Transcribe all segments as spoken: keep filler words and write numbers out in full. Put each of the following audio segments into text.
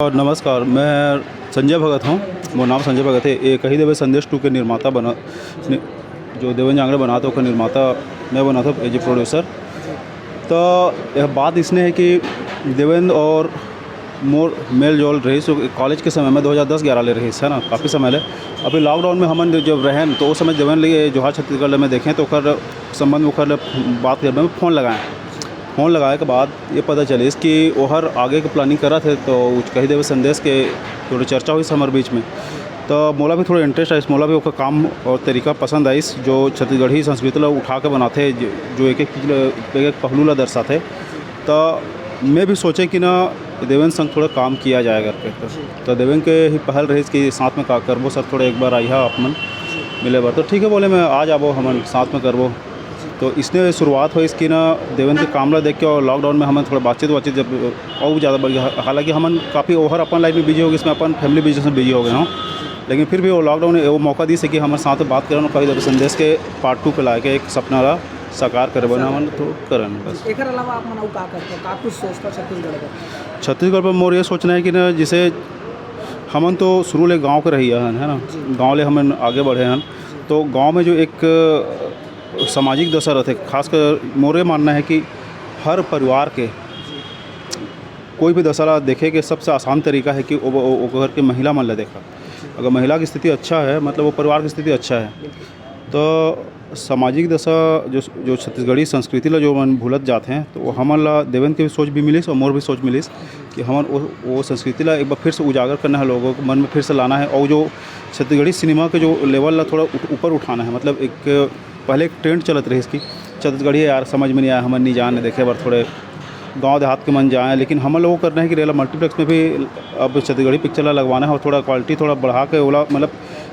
और नमस्कार, मैं संजय भगत हूँ। मोर नाम संजय भगत है। ये कही देवे संदेश टू के निर्माता बना, नि-, जो देवेंद्र जांगड़े बनात हे, ओकर निर्माता मैं बनात हूँ, एज ए प्रोड्यूसर। तो यह बात इसने है कि देवेंद्र और मोर मेल जोल रहिस, वो कॉलेज के समय में दो हज़ार दस ग्यारह ले रहिस, है ना, काफ़ी समय ले। अभी लॉकडाउन में हमन जब रहेन, तो उस समय देवेंद्र ले जोहार छत्तीसगढ़ ले में देखें, तो ओकर संबंध में ओकर ले बात करबे में फ़ोन लगाएँ। फ़ोन लगाए के बाद ये पता चलिस कि ओहर आगे के प्लानिंग करत हे, तो उच कही देवे संदेश के थोड़ी चर्चा होइस हमर बीच में। तो मोला भी थोड़ा इंटरेस्ट आइस, मोला भी ओकर काम और तरीका पसंद आइस, जो छत्तीसगढ़ी संस्कृति ला उठा के बनाथे, जो, जो एक एक चीज ला, एक एक पहलू ला दर्शाथे। तो मैं भी सोचे कि ना देवेंद्र संग थोड़ा काम किया जाए करके। तो, तो देवेंद्र के ही पहल रहिस कि साथ में का करबो सर, थोड़ा एक बार आइहा आप मन मिले बर। तो ठीक है बोले, मैं आ जाबो, हमन साथ में करबो। तो इसने शुरुआत होइस कि ना देवेंद्र के काम ला देख के और लॉकडाउन में हमन थोड़ा बातचीत वातचीत जब और ज़्यादा बढ़ गया। हालांकि हमन काफ़ी ओहर अपन लाइफ में बिजी हो गए, इसमें अपन फैमिली बिजनेस में बिजी हो गए हों, लेकिन फिर भी वो लॉकडाउन वो मौका दिस कि हमर साथ बात करन और कही देवे संदेश के पार्ट टू पे लाए के एक सपना ला साकार करे बर हमन तो करन बस। एकर अलावा आप मन अउ का करते हो? का कुछ सोचता छत्तीसगढ़ का? छत्तीसगढ़ पर मोर ये सोचना है कि ना, जैसे हमन तो शुरू ले गांव के रहिया हन, है ना, जी। गांव ले हमन आगे बढ़े हन। तो गांव में जो एक सामाजिक दशा रहते, खासकर मोर ये मानना है कि हर परिवार के कोई भी दशा ला देखे के सबसे आसान तरीका है कि वो, वो, वो घर के महिला मन ला देखा। अगर महिला की स्थिति अच्छा है, मतलब वो परिवार की स्थिति अच्छा है, तो सामाजिक दशा जो, जो छत्तीसगढ़ी संस्कृति ला जो मन भूलत जात हैं, तो वो हमन ला देवेंद्र के भी सोच भी मिलिस और मोर भी सोच मिलिस कि हमन वो, वो संस्कृति ला एक बार फिर से उजागर करना है, लोगों के मन में फिर से लाना है। और जो छत्तीसगढ़ी सिनेमा के जो लेवल ला थोड़ा उठ-, ऊपर उठाना है, मतलब एक पहले एक ट्रेंड चलत रहिस कि छत्तीसगढ़ी यार समझ में नहीं आया, हमन नहीं जाने देखे बर, थोड़े गांव देहात के मन जाए, लेकिन हमन लोगों को करना है कि रेला मल्टीप्लेक्स में भी अब छत्तीसगढ़ी पिक्चर ला लगवाना है और थोड़ा क्वालिटी थोड़ा बढ़ा के ओला, मतलब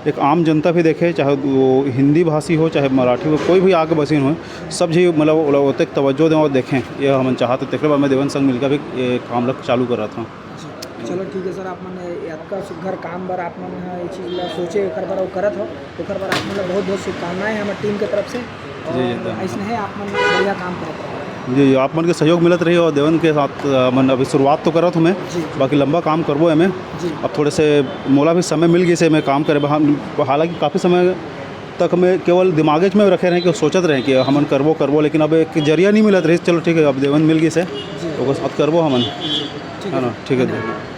एक आम जनता भी देखे, चाहे वो हिंदी भाषी हो, चाहे मराठी हो, कोई भी आके बसिन हो, सब झी मतलब ओला ओतेक तवज्जो दें और देखें, ये हमन चाहत। तेकरे बर मैं देवेंद्र संग मिलकर भी ये काम ला चालू कर रहा था। जी, चलो ठीक है सर, आप मन अतका सुघर काम बर आप मन ह ये चीज ला सोचे, ओकर बर अउ करत हो, ओकर बर आप मन ला बहुत बहुत शुभकामनाएं हमर टीम के तरफ से। जी, जी, और धन्यवाद। ऐसने है आप मन बढ़िया काम करत रहो। जी, जी, आप मन के सहयोग मिलत रही और देवेंद्र के साथ, अ, मन अभी शुरुआत तो करत हूँ मैं, जी, जी। बाकी लंबा काम करबो एमे। जी। अब थोड़े से मोला भी समय मिल गइस एमे काम करे बर। हम हालांकि काफ़ी समय तक मैं केवल दिमागेच में रखे रहें कि सोचत रहें कि हमन करबो, करबो, लेकिन अब एक जरिया नहीं मिलत रहिस। चलो ठीक है, अब देवेंद्र मिल गइस हे, जी। ओकर साथ करबो हमन, ठीक है है ना? सर। ठीक है, धन्यवाद।